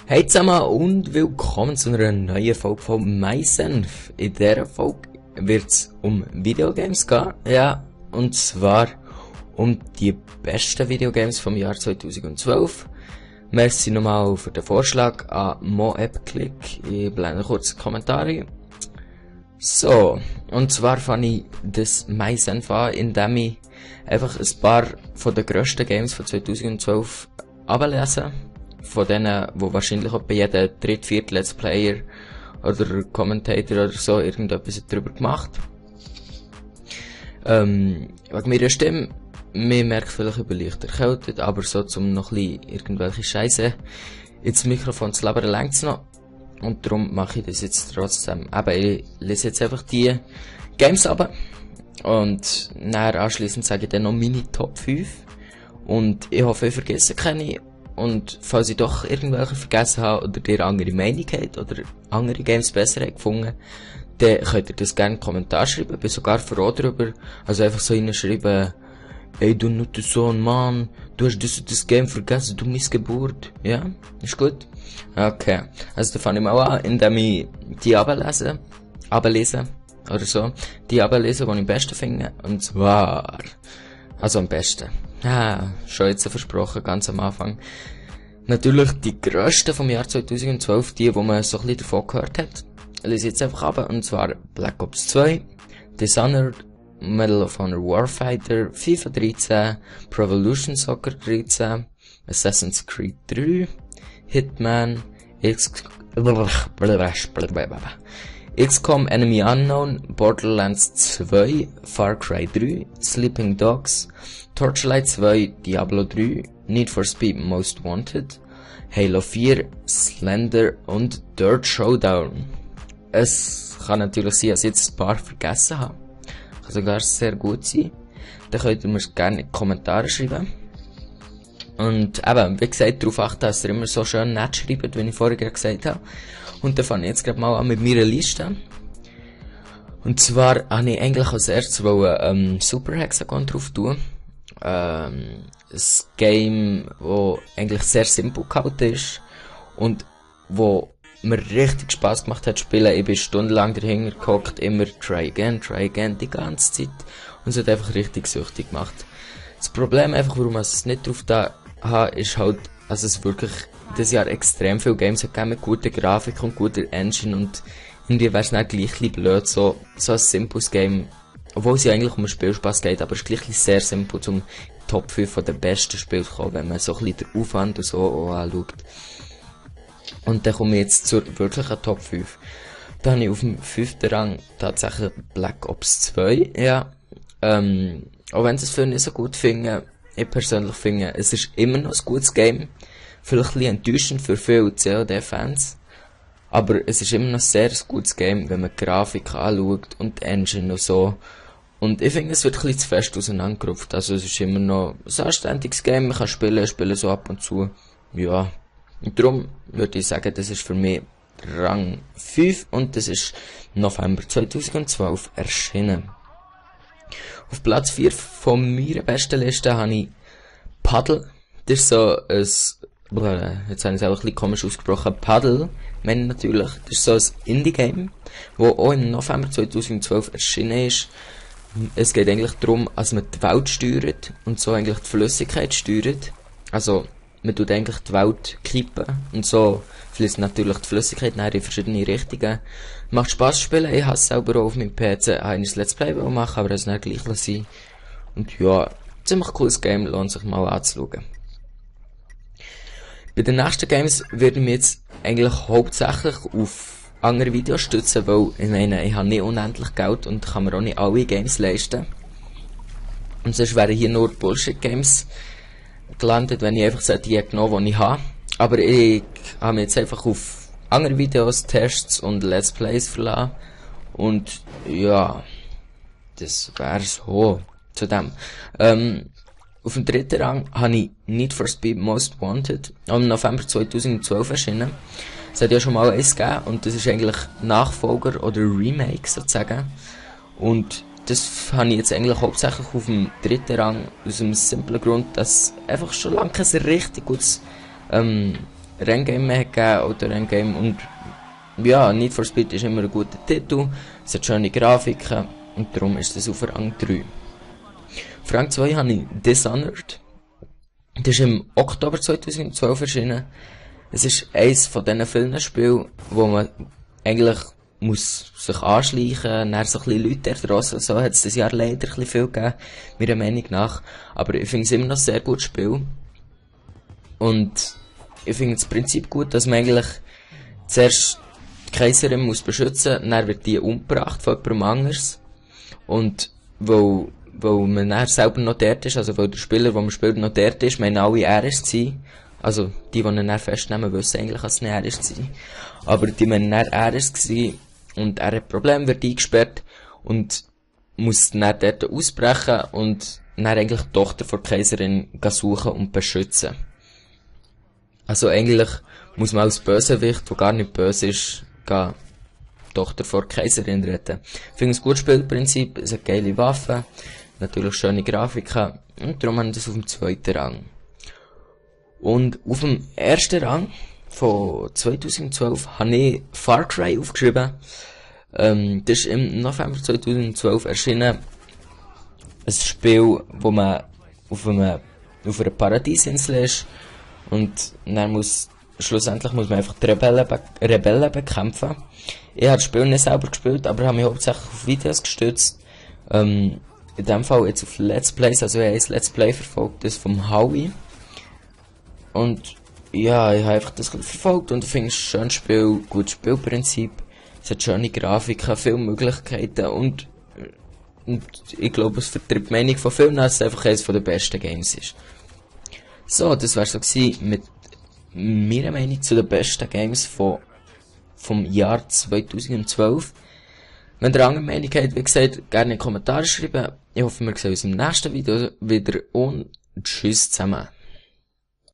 Hey zusammen und willkommen zu einer neuen Folge von MySenf. In dieser Folge wird es um Videogames gehen, ja, und zwar um die besten Videogames vom Jahr 2012. Merci nochmal für den Vorschlag an MoAppClick. Ich blende kurz Kommentare. So, und zwar fange ich das MySenf an, indem ich einfach ein paar von den grössten Games von 2012 ablese. Von denen, wo wahrscheinlich auch bei jedem dritt-viert Let's Player oder Commentator oder so irgendetwas darüber gemacht. Wegen meiner Stimme, mir merkt vielleicht über leicht erkältet, aber so zum noch ein bisschen irgendwelche Scheiße ins Mikrofon zu labern längt's noch. Und darum mache ich das jetzt trotzdem. Aber ich lese jetzt einfach die Games ab. Und nachher anschliessend sage ich dann noch meine Top 5. Und ich hoffe, ich vergesse keine. Und falls ich doch irgendwelche vergessen habe oder ihr andere Meinung habt oder andere Games besser habt gefunden, dann könnt ihr das gerne in den Kommentar schreiben. Ich bin sogar froh darüber. Also einfach so reinschreiben, ey du nutter Sohn, Mann, du hast das Game vergessen, du Missgeburt. Ja, ist gut? Okay, also da fange ich mal an, indem ich die ablese, oder so. Die ablese, die ich am besten finde. Und zwar, also am besten. Ja, schon jetzt versprochen, ganz am Anfang. Natürlich die grössten vom Jahr 2012, die, wo man so ein bisschen davon gehört hat. Ich lese jetzt einfach ab, und zwar Black Ops 2, Dishonored, Medal of Honor Warfighter, FIFA 13, Pro Evolution Soccer 13, Assassin's Creed 3, Hitman, XCOM Enemy Unknown, Borderlands 2, Far Cry 3, Sleeping Dogs, Torchlight 2, Diablo 3, Need for Speed Most Wanted, Halo 4, Slender und Dirt Showdown. Es kann natürlich sein, dass ich jetzt ein paar vergessen habe. Kann sogar sehr gut sein. Dann könnt ihr mir gerne in die Kommentare schreiben. Und eben, wie gesagt, darauf achten, dass ihr immer so schön nett schreibt, wie ich vorher gesagt habe. Und dann fange ich jetzt gerade mal an mit meiner Liste. Und zwar habe ich eigentlich als erstes Super Hexagon drauf tun. Ein Game, das eigentlich sehr simpel gehalten ist und wo mir richtig Spass gemacht hat zu spielen. Ich bin stundenlang dahinter gehockt, immer try again, die ganze Zeit. Und es hat einfach richtig süchtig gemacht. Das Problem einfach, warum ich es nicht drauf da habe, ist halt, dass es wirklich dieses Jahr extrem viele Games hat gegeben mit guter Grafik und guter Engine, und irgendwie wäre es dann gleich blöd, so ein simples Game, obwohl es ja eigentlich um den Spielspaß geht, aber es ist gleich sehr simpel, zum Top 5 von den besten Spielen zu kommen, wenn man so ein bisschen den Aufwand und so auch anschaut. Und dann komme ich jetzt zur wirklichen Top 5. Da habe ich auf dem 5. Rang tatsächlich Black Ops 2, ja. Auch wenn es viele nicht so gut finden, ich persönlich finde, es ist immer noch ein gutes Game. Vielleicht ein bisschen enttäuschend für viele COD-Fans. Aber es ist immer noch sehr ein gutes Game, wenn man die Grafik anschaut und die Engine und so. Und ich finde, es wird ein bisschen zu fest auseinandergerupft. Also es ist immer noch ein anständiges Game, man kann spielen so ab und zu. Ja. Und darum würde ich sagen, das ist für mich Rang 5 und das ist November 2012 erschienen. Auf Platz 4 von meiner besten Liste habe ich Paddle. Das ist so ein, jetzt habe ich es auch ein bisschen komisch ausgesprochen, Paddle, meine natürlich. Das ist so ein Indie-Game, das auch im November 2012 erschienen ist. Es geht eigentlich darum, dass man die Welt steuert und so eigentlich die Flüssigkeit steuert. Also, man tut eigentlich die Welt kippen und so fließt natürlich die Flüssigkeit nachher in verschiedene Richtungen. Macht Spaß zu spielen, ich habe es selber auch auf meinem PC ein Let's Play machen, aber es nicht gleich sein. Und ja, ziemlich cooles Game, lohnt sich mal anzuschauen. Bei den nächsten Games würde ich mich jetzt eigentlich hauptsächlich auf andere Videos stützen, weil ich meine, ich habe nicht unendlich Geld und kann mir auch nicht alle Games leisten. Und sonst wären hier nur Bullshit-Games gelandet, wenn ich einfach die genommen, die ich habe. Aber ich habe mich jetzt einfach auf andere Videos, Tests und Let's Plays verlassen. Und ja, das wäre so zu dem. Auf dem 3. Rang habe ich Need for Speed Most Wanted, im November 2012 erschienen. Es hat ja schon mal eins gegeben und das ist eigentlich Nachfolger oder Remake sozusagen. Und das habe ich jetzt eigentlich hauptsächlich auf dem 3. Rang, aus dem simplen Grund, dass einfach schon lange kein richtig gutes Renngame mehr gegeben, Auto-Renngame, und ja, Need for Speed ist immer ein guter Titel, es hat schöne Grafiken, und darum ist es auf Rang 3. Auf Rang 2 habe ich Dishonored. Das ist im Oktober 2012 erschienen. Es ist eines von diesen vielen Spielen, wo man eigentlich muss sich anschleichen, dann so ein bisschen Leute erdrossen. So hat es das Jahr leider ein bisschen viel gegeben, meiner Meinung nach. Aber ich finde es immer noch ein sehr gutes Spiel. Und ich finde das Prinzip gut, dass man eigentlich zuerst die Kaiserin muss beschützen, dann wird die umgebracht von jemandem anderes. Und weil man dann selber noch dort ist, also weil der Spieler, der man spielt, noch dort ist, meinen alle er ist sie. Also die ihn dann festnehmen, wissen eigentlich, dass es nicht er ist sie. Aber die meinen dann er ist sie. Und er hat Probleme, wird eingesperrt und muss dann dort ausbrechen und dann eigentlich die Tochter von der Kaiserin suchen und beschützen. Also eigentlich muss man als Bösewicht, der gar nicht böse ist, die Tochter von der Kaiserin retten. Ich finde es ein gutes Spielprinzip, es hat geile Waffen, natürlich schöne Grafiken, und darum haben wir das auf dem 2. Rang. Und auf dem 1. Rang von 2012 habe ich Far Cry aufgeschrieben. Das ist im November 2012 erschienen. Ein Spiel, wo man auf einer Paradiesinsel ist. Und dann schlussendlich muss man einfach die Rebellen bekämpfen. Ich habe das Spiel nicht selber gespielt, aber habe mich hauptsächlich auf Videos gestützt. In dem Fall jetzt auf Let's Plays, also ich habe ein Let's Play verfolgt, das vom Howie. Und ja, ich habe einfach das verfolgt und ich finde es ein schönes Spiel, gutes Spielprinzip. Es hat schöne Grafiken, viele Möglichkeiten und ich glaube, es vertritt die Meinung von vielen, dass es einfach eines der besten Games ist. So, das war so mit meiner Meinung zu den besten Games vom Jahr 2012. Wenn ihr andere Meinung habt, wie gesagt, gerne in die Kommentare schreiben. Ich hoffe, wir sehen uns im nächsten Video wieder und tschüss zusammen.